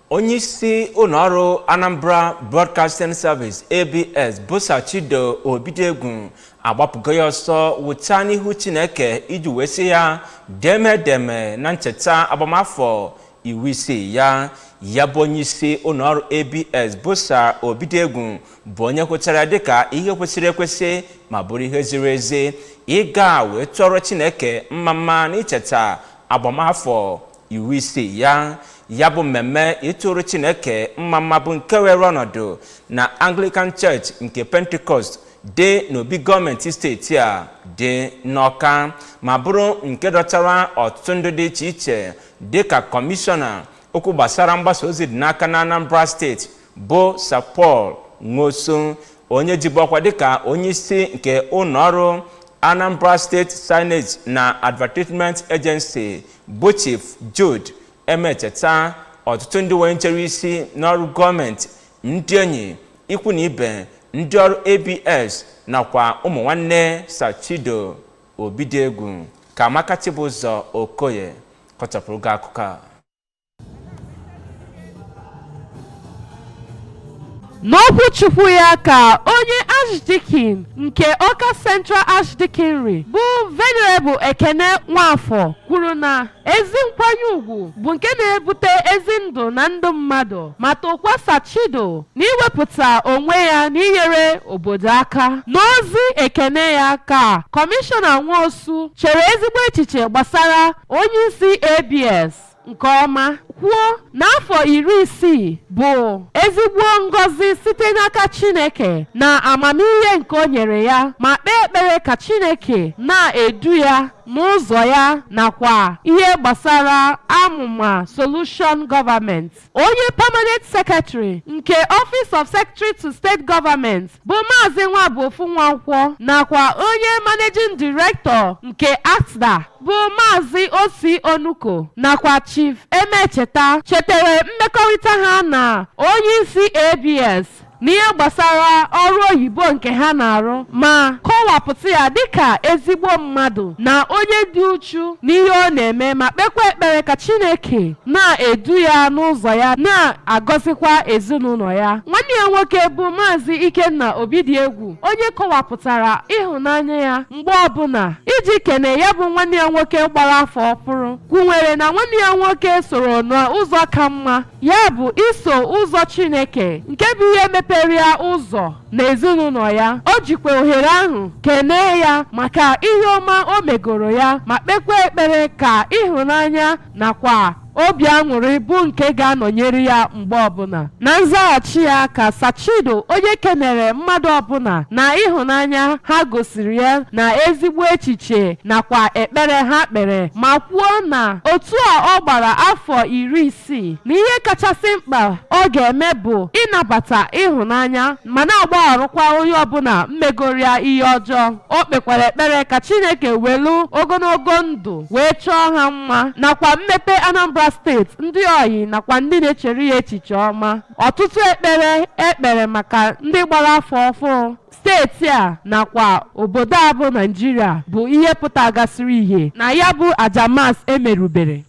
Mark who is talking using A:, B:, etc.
A: Onyeisi ụlọọrụ Anambra Broadcasting Service, ABS, bụ Sir Chido Obidiegwu agbapụgo ya ọsọ wụcha n'ihu Chineke iji wee sị ya deme deme na ncheta agbamafọ 60 ya. Ya bụ onyeisi ụlọọrụ ABS bụ Sir Obidiegwu bụ onye kwetara dịka ihe kwesịrị ekwesị ma bụrụ ihe ziri ezi ịga wee tụọrọ Chineke mma mma n'icheta agbamafọ 60 ya. Ya bụ mmemme ịtụrụ Chineke mma mma bụ nke were ọnọdụ na Anglican Church nke Pentecost dị n'obi gọọmenti steeti a dị n'Ọka, ma bụrụ nke dọtara ọtụtụ ndị dị iche iche, dịka kọmishọna okwu gbasara mgbasa ozi dị n'aka na Anambra Steeti bụ Sir Paul Nwosu, onye jibu ọkwa dịka onyeisi nke ụlọọrụ Anambra State Signage na Advertisement Agency bụ Chief Jude Emecheta, ọtụtụ ndị nwere nchere isi n'ọrụ gọọmenti, ndị enyi, ikwu na ibe, ndị ọrụ ABS nakwa ụmụ nwanne Sir Chido Obidiegwu. Ka Amaka Chibụzọ Okoye kọchapụrụ gị akụkọ a.
B: N'okwu Chukwu ya ka onye Archdeacon nke Ọka Central Archdeaconry bụ Venerable Ekene Nwafọ kwuru na ezi nkwanye ugwu bụ nke na-ebute ezi ndụ na ndụ mmadụ, ma tokwa Sir Chido na iwepụta onwe ya n'inyere obodo aka. N'ozi ekene ya ka Kọmishọna Nwosu chere ezigbo echiche gbasara onyeisi ABS nke ọma, kwuo na afọ 60 bụ ezigbo ngọzi site n'aka Chineke na amamihe nke o nyere ya, ma kpee ekpere ka Chineke na-edu ya n'ụzọ ya nakwa ihe gbasara amụma Solution Government. Onye Permanent Secretary nke Office of Secretary to State Government bụ Maazị Nwabuofu Nwankwọ nakwa onye Managing Director nke ACTDA bụ Maazị Osi Onuko nakwa Chief Emecheta chetere mmekọrịta ha na onyeisi ABS n'ihe gbasara ọrụ oyibo nke ha na-arụ, ma kọwapụta ya dịka ezigbo mmadụ na onye dị uchu n'ihe ọ na-eme, ma kpekwa ekpere ka Chineke na-edu ya n'ụzọ ya, na-agọzikwa ezinụlọ ya. Nwanne ya nwoke bụ Maazị Ikenna Obidiegwu, onye kọwapụtara ịhụnanya ya mgbe ọbụla iji kene ya bụ nwanne ya nwoke gbara afọ ọfụrụ, kwunwere na nwanne ya nwoke soro n'ụzọ ka mma, ya bụ iso ụzọ Chineke, nke bụ ihe mepere ya ụzọ na ezinụlọ ya. O jikwa ohere ahụ kenee ya maka ihe ọma o megoro ya, ma kpekwa ekpere ka ịhụnanya nakwa obi aṅụrị bụ nke ga-anọnyere ya mgbe ọbụla. Na nzaghachi ya ka Sir Chido, onye kenere mmadụ ọbụla na ịhụnanya ha gosiri ya na ezigbo echiche nakwa ekpere ha kpere, ma kwuo na otu a ọ gbara afọ 60 na ihe kachasị mkpa ọ ga-eme bụ ịnabata ịhụnanya ma na-agbagharụkwa onye ọbụla mmegoro ya ihe ọjọọ. O kpekwara ekpere ka Chineke welu ogologo ndụ wee chọọ ha mma nakwa mmepe Anambra Steeti, ndị oyi nakwa ndị na-echere ya echiche ọma. Ọtụtụ ekpere ekpere maka ndị gbara afọ ọfụrụ steeti a nakwa obodo a bụ Naijiria bụ ihe pụtagasịrị ihe na ya bụ aja mass emerubere.